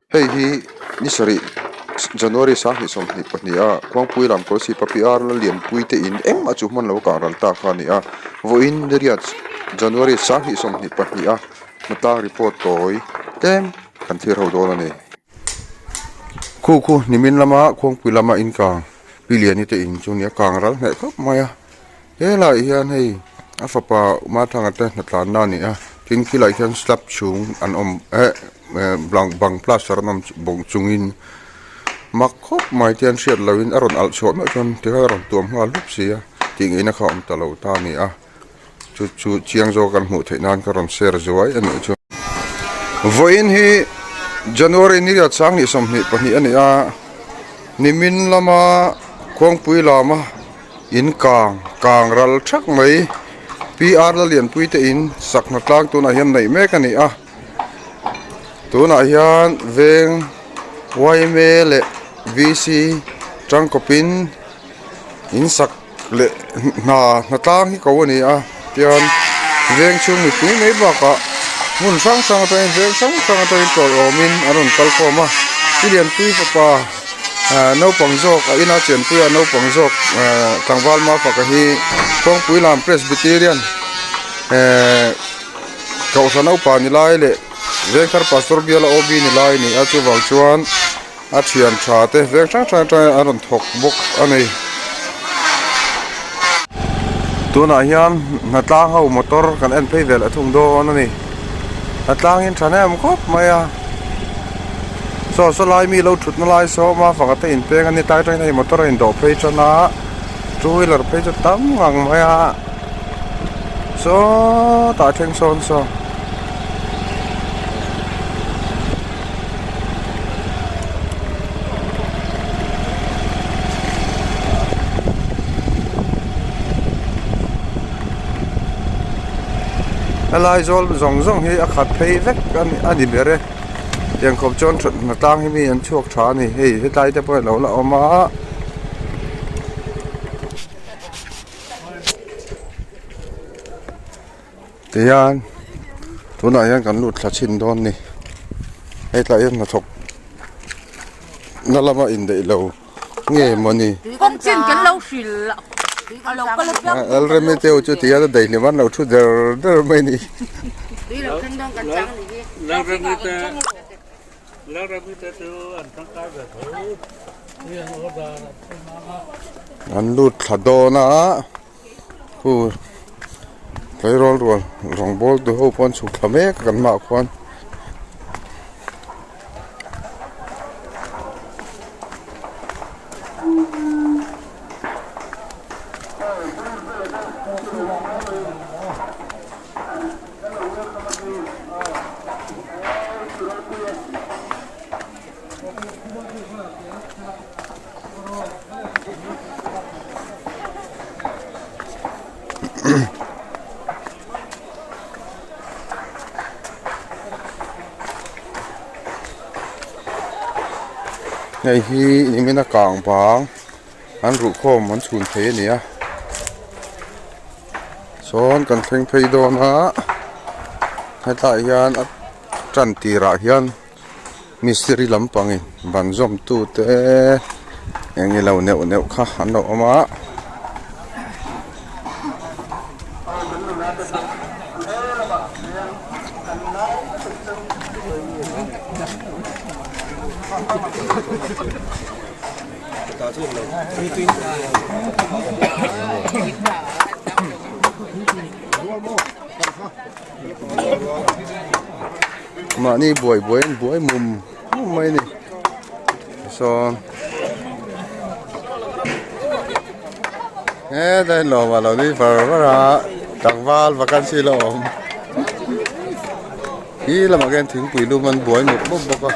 Hei hi ni sarih January 2022 a Khuangpui lam Kawlsip a PR la lianpui te in engmah chu hman lo kang ral ta kha a ni a. Vawiin niriat January 2022 a hnatlang report tawi tlem kan thlir ho dawn a ni. Khu khu nimin lama Khuangpui lama in kang Pi Liani te in chu nia kang ral hneh khawp mai a. Helaiah hian hei a fapa Mathanga te hnatlanna a ni a tin khilaiah khian slab chhung an awm eh bang plaster an awm bawk chungin mak khawp mai te an hriat lohin a rawn alh chhuah meuh chuan tikhan a rawn tuam nghal hlup si a tih ngaihna kha a awm ta lo ta a ni a chu chu chiang zawk an hmuh theih nan ka rawn share zuai a nih chu. Vawiin hi January ni riat 2022 a ni a nimin lama khuangpui lama. In kang kang ral thak mai PR la lianpui te in sak hna tlang tunah hian neih mek a ni a tunah hian veng yma leh VC tangkawpin in sak leh hna hna tlang hi ko a ni a tian veng chhung mipui mai bakah hmun hrang hrang atangin veng hrang hrang atangin tawiawmin an rawn kal khawm a pi lianpui fapa. Ahh naupang zawk a ina chenpuia naupang zawk ehh tlangval mafaka hi kawngpui lam presbyterian ehh kohhran upa ni lai leh vengthar pastor biala OB ni lai a ni a chuvang chuan a thian tha te veng hrang hrang atangin an rawn thawk bawk a ni. Tunah hian hnatlang ho motor kan en phei vel a thung dawn a ni hnatlang in thahnem khawp mai a. Saw saw lai mi lo thut na lai saw a faka te in peng a ni tlai atangin hei motor a in dawh phei tan a two wheeler phei chu tam ngang mai a sawtah thleng sawn saw. Helai zawl zawng zawng hi a khat phei vek a ni ber e. Tiang khawp chuan thatna tlang hi mi an chhuak tha a ni hei hetlai te pawh a lo la awm a. Tihian tunah hian kan lut thla chhin dawn a ni hei tlaiah hian hnathawk na lama indaih lo nge mawni. Lalremi te chu tihian a daihlim an lo thu der der mai a ni. An lut thla dawn a khu tleirawl rual rawngbawl tu ho pawh an chhuk thla mek a kan hmaah khuan. Hei hi nimin a kang bang an ruhkhawm an chhun thei a ni a sawn kan thleng phei dawn a hetlaiah hian a tan tirah hian mistiri lampangin ban zawm tute eng nge lo neuh neuh kha an lo awm a. Mahni buai buai an buai mum mum mai a ni sawn hetlai lawm a lo nui var var a tlangval vacancy la awm hi lamah khian thingpui lum an buai mup mup bawk a.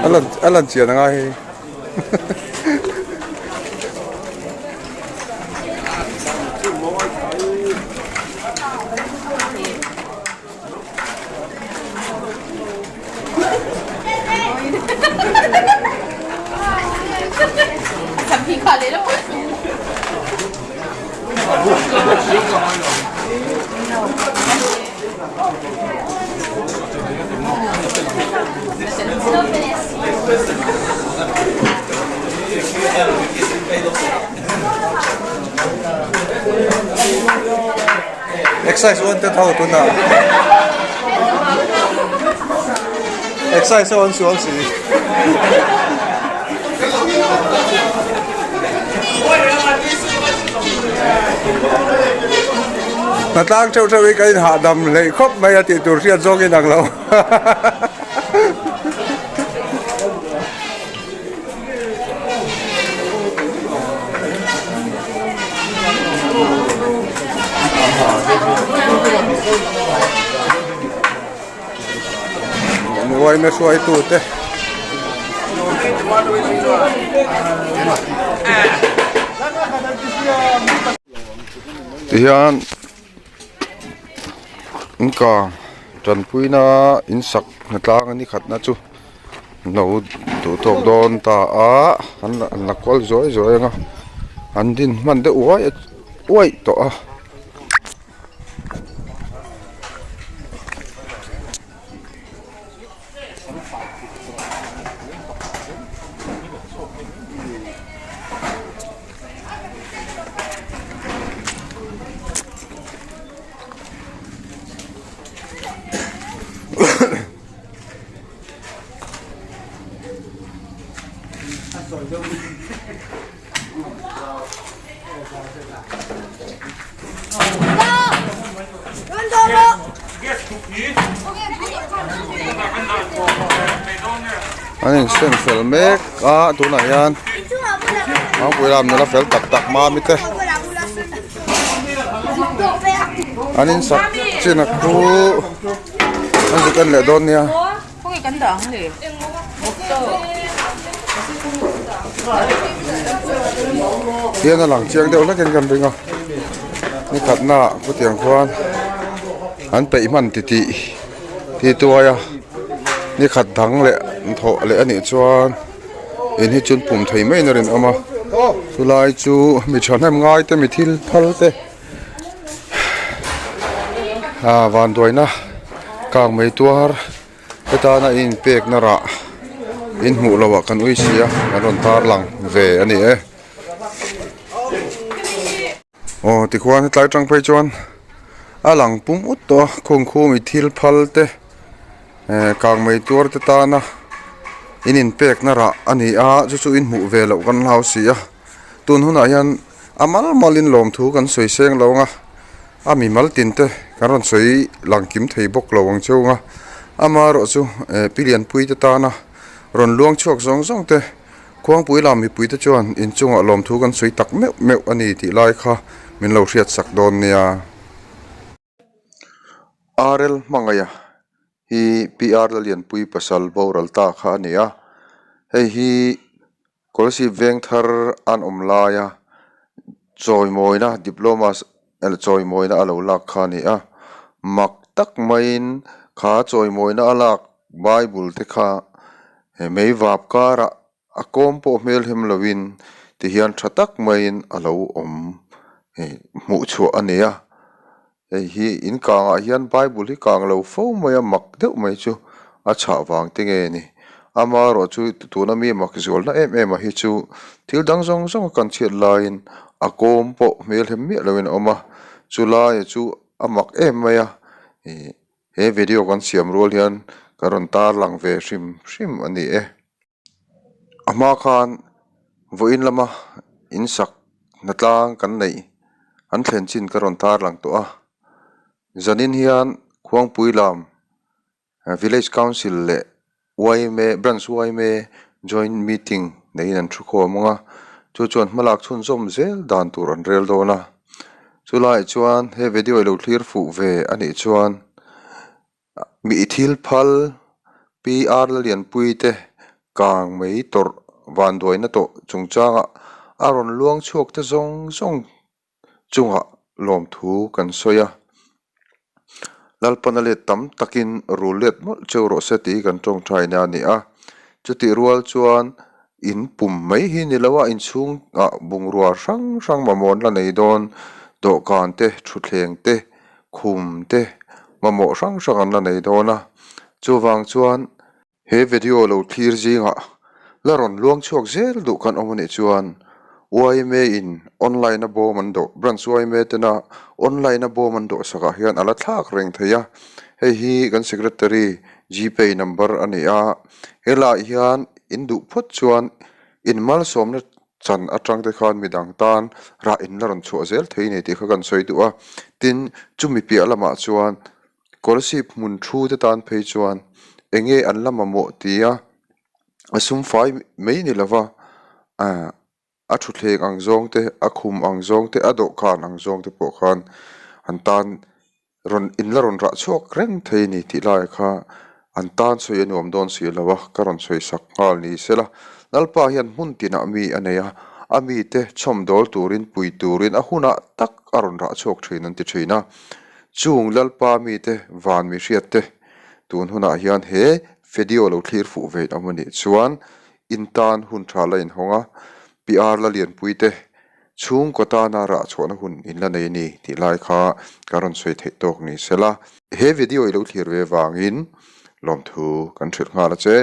A lan a lan chian a ngai hei. Exercise wanted ho tunah exercise ho an sual si. Hnatlang theuh theuh hi ka inhahdam hleih khawp mai a tih tur hriat zawk in ang lo. Uaina hruaitute tihian in kang tanpuina in sak hnatlang a ni khatna chu lo duh tawk dawn ta a an la kual zuai zuai ang a an din hman deuh uai uaih tawh a. An insem fel mek a tunah hian mangpui lam nula fel tak tak mami te an insak chin a khu an zuk en leh dawn nia. Hian a lang chiang deuh hlekin kan ring a ni khatna ah khutiang khuan an peih hman ti tih ti tuai a ni khat dang leh an thawh leh anih chuan in hi chu an pum thei maiin a rinawm a chulai chu mi thahnem ngai te mi thil phal te. Ah vanduaina kang mai tuar hetana in pekna rah in hmuh loh ah kan ui si a kan rawn tar lang ve a ni e. Aw tikhuan hetlai atang phei chuan a lang pum ut tawh a khungkhum i thil phal te eh kang mai tuar te tana in inpekna rah a ni a chu chu in hmuh ve loh kan hlau si a. Tun hunah hian a mal malin lawmthu kan sawi seng lo ang a, a mimal tin te kan rawn sawi lang kim thei bawk lo ang cheu ang a, amaherawh chu eh pi lianpui te tana rawn luang chhuak zawng zawng te khuangpui lam mipui te chuan inchungah lawmthu kan sawi tak meuh meuh a ni tih lai kha min lo hriat sak dawn nia. Arel hmangaih hi PR Lalianpui pasal boral ta kha a ni a, hei hi Kawlsip veng thar an awm laia chawimawina diploma chawimawina a lo lak kha a ni a, mak tak maiin kha chawimawina a lak Bible te kha he mei vap karah a kawm pawh hmel hem loin tihian tha tak maiin a lo awm hmuh chhuah a ni a. Hei hi in kangah hian Bible hi kang lo fo mai a, mak deuh mai chu a chhah vang te nge ni. Amaherawh chu tuna mi mak zualna em em a hi chu thil dang zawng zawng a kan chhiat laiin a kawm pawh hmel hem miah loin a awm a, chulai chu. a mak em mai a ih he video kan siam rual hian ka rawn tarlang ve hrim hrim a ni e. A hma khan vawiin lama in sak hnatlang kan neih an thlen chin ka rawn tarlang tawh a zanin hian khuangpui lam village council leh yma branch yma joint meeting neiin an thu khawm ang a chu chuan hmalak chhunzawm zel dan tur an rel dawn a chulaiah chuan he video ilo thlir fuh ve a nih chuan. Mi thil phal PR Lalianpui te kang mai tawrh vanduaina tawh chungchangah a rawn luang chhuak te zawng zawng chungah lawmthu kan sawi a. Lalpana let tam takin rul let mawlh cheu rawh se tih hi kan tawngtaina a ni a. Chutih rual chuan in pum mai hi ni lo a, inchhungah bungrua hrang hrang mamawh an la nei dawn, dawhkan te, thutthleng te, khum te mamawh hrang hrang an la nei dawn a, chuvang chuan he video lo thlir zingah la rawn luang chhuak zel duh kan awm a nih chuan yma in online a bawm an dawh branch yma tena online a bawm an dawh sakah hian a la thlak reng thei a, hei hi kan secretary gpay number a ni a, helaiah hian in duh phawt chuan in malsawmna Chan atang te khan midang tan rah in la rawn chhuah zel thei nei tih kha kan sawi duh a, tin chumi piah lamah chuan Kolasib hmun thu te tan phei chuan eng nge an la mamawh tia a sum fai mai ni lova ah a thutthleng ang zawng te, a khum ang zawng te, a dawhkan ang zawng te pawh khan an tan Rawn in la rawn rah chhuak reng thei a ni tih laiah kha an tan sawi a nuam dawn si lo a, ka rawn sawi sak nghal ni sela. Lalpa hian hmun tinah mi a nei a, a mite chhawmdawl turin pui turin a hunah tak a rawn rah chhuak thin an ti thin a. Chung Lalpa mite van mi hriat te tun hunah hian he video lo thlir fuh ve awm a nih chuan in tan hun tha la inhawng a, PR la lianpui te Chhungkaw tana rah chhuahna hun in la nei a ni tih lai kha ka rawn sawi theih tawk ni se la. He video i lo thlir ve vangin lawmthu kan hrilh nghal a che.